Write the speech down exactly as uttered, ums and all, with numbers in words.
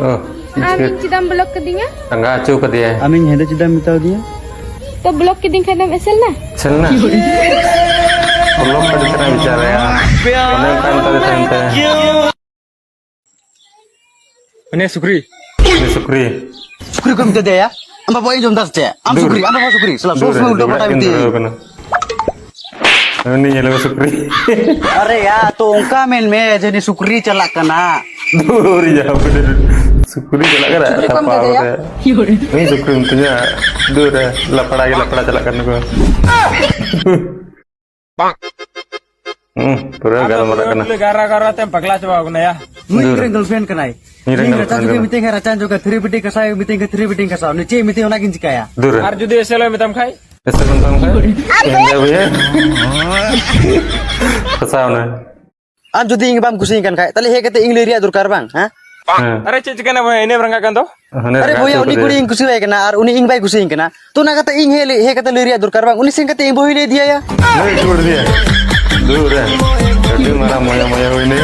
ᱚ, ᱟᱢ ᱤᱧ ᱪᱮᱫᱟᱢ ᱵᱞᱚᱠ ᱠᱤᱫᱤᱧᱟ? ᱞᱟᱸᱜᱟ ᱦᱚᱪᱚ ᱠᱟᱫᱮᱭᱟᱭ᱾ ᱟᱢᱤᱧ ᱦᱮᱸᱫᱮ ᱪᱮᱫᱟᱢ ᱢᱮᱛᱟᱣ ᱫᱤᱧᱟ? ᱛᱚ ᱵᱞᱚᱠ ᱠᱤᱫᱤᱧ ᱠᱷᱟᱱ ᱫᱚᱢ ᱮᱥᱮᱞ ᱱᱟ? ᱮᱥᱮᱞ ᱱᱟ? ᱵᱞᱚᱠ ᱠᱟᱫᱮ ᱠᱟᱱᱟ ᱵᱮᱪᱟᱨᱟ᱾ ᱚᱱᱮ ᱚᱱᱠᱟ ᱢᱮᱛᱟ ᱫᱮ ᱛᱟᱦᱮᱱ ᱛᱮ᱾ ᱩᱱᱤ ᱥᱩᱠᱨᱤ᱾ ᱩᱱᱤ ᱥᱩᱠᱨᱤ᱾ ᱥᱩᱠᱨᱤ ᱠᱚ ᱢᱮᱛᱟ ᱫᱮᱭᱟ? ᱟᱢ ᱵᱟᱵᱟ ᱤᱧ ᱡᱚᱢ ᱫᱟ ᱥᱮ ᱪᱮᱫ? ᱟᱢ ᱫᱩᱨ᱾ ᱥᱩᱠᱨᱤ, ᱟᱢ ᱵᱟᱵᱟ ᱥᱩᱠᱨᱤ᱾ ᱥᱟᱞᱟ ᱥᱩᱠᱨᱤ ᱫᱩᱨ, ᱩᱞᱴᱟᱹ ᱯᱟᱞᱴᱟ ᱡᱷᱚᱜᱽᱲᱟ ᱠᱤᱱ ᱢᱮᱛᱟᱭ᱾ ᱫᱷᱩᱨᱟᱹᱣ ᱠᱟᱱᱟ᱾ ᱩᱱᱤ ᱧᱮᱞ ᱢᱮ ᱥᱩᱠᱨᱤ᱾ ᱟᱨᱮ ᱭᱟ, ᱛᱚ ᱚᱱᱠᱟ ᱢᱮᱱ ᱢᱮ ᱡᱮ ᱩᱱᱤ ᱥᱩᱠᱨᱤ ᱪᱟᱞᱟᱜ ᱠᱟᱱᱟ᱾ ᱫᱩᱨ, ᱭᱟ, ᱵᱚᱞᱮ ᱥᱩᱠᱨᱤ ᱪᱟᱞᱟᱜ ᱠᱟᱱᱟ, ᱥᱩᱠᱨᱤ ᱠᱚᱢ ᱛᱟᱯᱟᱣ ᱠᱟᱫᱮᱭᱟ? ᱠᱟᱛᱮ᱾ ᱩᱱᱤ ᱥᱩᱠᱨᱤ ᱢᱮᱛᱟᱹᱧᱟ, ᱫᱩᱨ ᱨᱮ, ᱞᱟᱯᱲᱟ ᱜᱮ ᱞᱟᱯᱲᱟ ᱪᱟᱞᱟᱜ ᱠᱟᱱ ᱛᱟᱠᱚᱣᱟ᱾ ᱦᱩᱸ, ᱯᱩᱨᱟᱹ ᱟᱫᱚ ᱜᱟᱞᱢᱟᱨᱟᱜ ᱯᱩᱨᱟᱹ ᱠᱟᱱᱟ᱾ ᱯᱩᱨᱟᱹ ᱜᱟᱨᱟ ᱜᱟᱨᱟ ᱛᱮᱢ ᱯᱟᱜᱽᱞᱟ ᱪᱟᱵᱟᱣ ᱠᱟᱱᱟ ᱭᱟ᱾ ᱱᱩᱭ ᱫᱩᱨ᱾ ᱤᱧ ᱨᱮᱱ girlfriend ᱠᱟᱱᱟᱭ᱾ ᱤᱧ ᱨᱮᱱ ᱩᱱᱤ ᱨᱟᱪᱟ girlfriend ᱡᱩᱫᱤ ᱠᱟᱱᱟᱭ᱾ ᱢᱤᱛᱟᱹᱧ ᱠᱷᱟᱱ ᱨᱟᱪᱟᱧ ᱡᱚᱜᱟ, ᱛᱷᱤᱨᱤ ᱵᱤᱴᱤ ᱠᱟᱥᱟᱣ ᱢᱤᱛᱟᱹᱧ ᱠᱷᱟᱱ ᱛᱷᱤᱨᱤ ᱵᱤᱴᱤᱧ ᱠᱟᱥᱟᱣ, ᱩᱱᱤ ᱪᱮᱫ ᱢᱤᱛᱟᱹᱧ ᱚᱱᱟᱜᱤᱧ ᱪᱤᱠᱟᱹᱭᱟ᱾ ᱫᱩᱨ᱾ ᱟᱨ ᱡᱩᱫᱤ ᱮᱥᱮᱞ ᱮ ᱢᱮᱛᱟᱢ ᱠᱷᱟᱡ? ᱮᱥᱮᱞ ᱮ ᱢᱮᱛᱟᱢ ᱠᱷᱟᱡ? ᱮᱱᱫᱮ ᱵᱷᱟᱹᱭᱟᱹ᱾ ᱯᱷᱟᱥᱟᱣ ᱱᱟᱭ᱾ ᱟᱢ ᱡᱩᱫᱤ ᱤᱧ ᱵᱟᱢ ᱠᱩᱥᱤᱭᱟᱹᱧ ᱠᱟᱱ ᱠᱷᱟᱡ, ᱛᱟᱦᱞᱮ ᱦᱮᱡ ᱠᱟᱛᱮ ᱤᱧ ᱞᱟᱹᱭ ᱨᱮᱭᱟᱜ ᱫᱚᱨᱠᱟᱨ ᱵᱟᱝ, ᱦᱮᱸ? ᱦᱮᱸ᱾ ᱟᱨᱮ ᱪᱮᱫ ᱪᱤᱠᱟᱹᱭᱱᱟ ᱵᱚᱭᱦᱟ, ᱤᱱᱟᱹᱢ ᱨᱟᱸᱜᱟᱜ ᱠᱟᱱ ᱫᱚ? ᱦᱟᱱᱮ ᱟᱨᱮ ᱨᱟᱸᱜᱟᱣ ᱵᱚᱭᱦᱟ, ᱦᱚᱪᱚ ᱩᱱᱤ ᱠᱟᱫᱮᱭᱟ᱾ ᱠᱩᱲᱤᱧ ᱠᱩᱥᱤᱣᱟᱭ ᱠᱟᱱᱟ ᱟᱨ ᱩᱱᱤ ᱤᱧ ᱵᱟᱭ ᱠᱩᱥᱤᱭᱟᱹᱧ ᱠᱟᱱᱟ, ᱛᱚ ᱚᱱᱟ ᱠᱟᱛᱮ ᱤᱧ ᱦᱮᱡ, ᱦᱮᱡ ᱠᱟᱛᱮ ᱞᱟᱹᱭ ᱨᱮᱭᱟᱜ ᱫᱚᱨᱠᱟᱨ ᱵᱟᱝ? ᱩᱱᱤ ᱥᱮᱱ ᱠᱟᱛᱮ ᱤᱧ ᱵᱟᱹᱦᱩᱭ ᱞᱟᱹᱭ ᱤᱫᱤᱭᱟᱭᱟ᱾ ᱞᱟᱹᱭ ᱦᱚᱪᱚ ᱠᱟᱫᱮᱭᱟ᱾ ᱫᱩᱨ ᱨᱮ᱾ ᱟᱹᱰᱤ ᱢᱟᱨᱟᱝ ᱢᱚᱭᱟ ᱢᱚᱭᱟ ᱦᱩᱭᱱᱟ᱾